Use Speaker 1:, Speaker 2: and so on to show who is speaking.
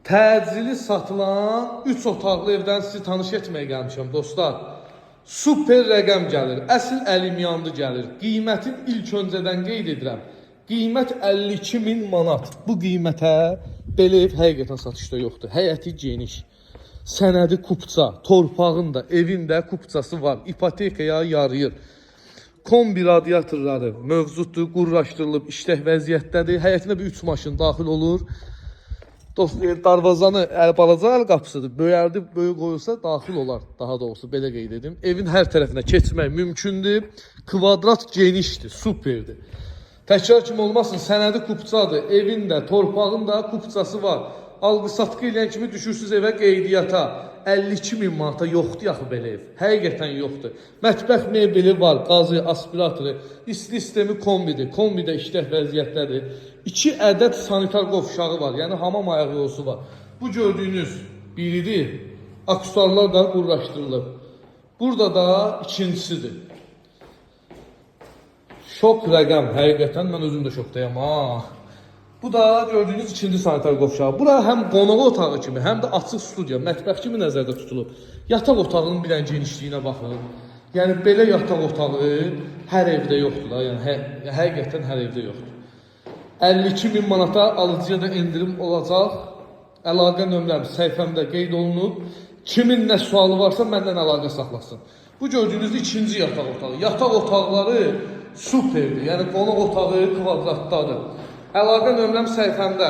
Speaker 1: Təcili satılan 3 otaqlı evdən sizi tanış etməyə gəlmişəm dostlar. Super rəqəm gəlir. Əsl əlim yandı gəlir. Qiymətin ilk öncədən qeyd edirəm. Qiymət 52 min manat. Bu qiymətə belə ev həqiqətən satışda yoxdur. Həyəti geniş. Sənədi kupça, torpağın da, evin də kupçası var. İpotekaya yarayır. Kombi radiatorları mövcuddur, qurlaşdırılıb, işlək vəziyyətdədir. Həyətinə bir 3 maşın daxil olur. Dost, darvazanı əl balaca əl qapısıdır. Böyərdi, böyük qoyulsa daxil olar. Daha doğrusu belə qeyd edim. Evin hər tərəfinə keçmək mümkündür. Kvadrat genişdir, superdir. Təkrar kimi olmasın, sənədi kupçadır. Evin də, torpağın da kupçası var. Alqı-satqı eləyən kimi düşürsüz evə qeydiyyata. 52 min manata yoxdur axı belə ev. Həqiqətən yoxdur. Mətbəx mebeli var, qazı, aspiratoru, isti sistemi kombidir. Kombi də işlək vəziyyətdədir. 2 ədəd sanitar qovşağı var, yəni hamam ayaq yolusu var. Bu gördüyünüz biridir. Aksesuarlar da qurlaşdırılıb. Burada da ikincisidir. Şok rəqəm, həqiqətən mən özüm də şokdayam ha. Bu da gördüyünüz ikinci sanitar qovşağı. Bura həm qonaq otağı kimi, həm də açıq studiya, mətbəx kimi nəzərdə tutulub. Yataq otağının bir dənə genişliyinə baxın. Yəni belə yataq otağı hər evdə yoxdur da. Yəni həqiqətən hər evdə yoxdur. 52 min manata alıcıya da endirim olacaq. Əlaqə nömrəm səhifəmdə qeyd olunub. Kimin nə sualı varsa məndən əlaqə saxlasın. Bu gördüyünüz ikinci yataq otağı. Yataq otaqları superdir. Yəni qonaq otağı kvadratdadır. Əlaqə nömrəm səhifəmdə.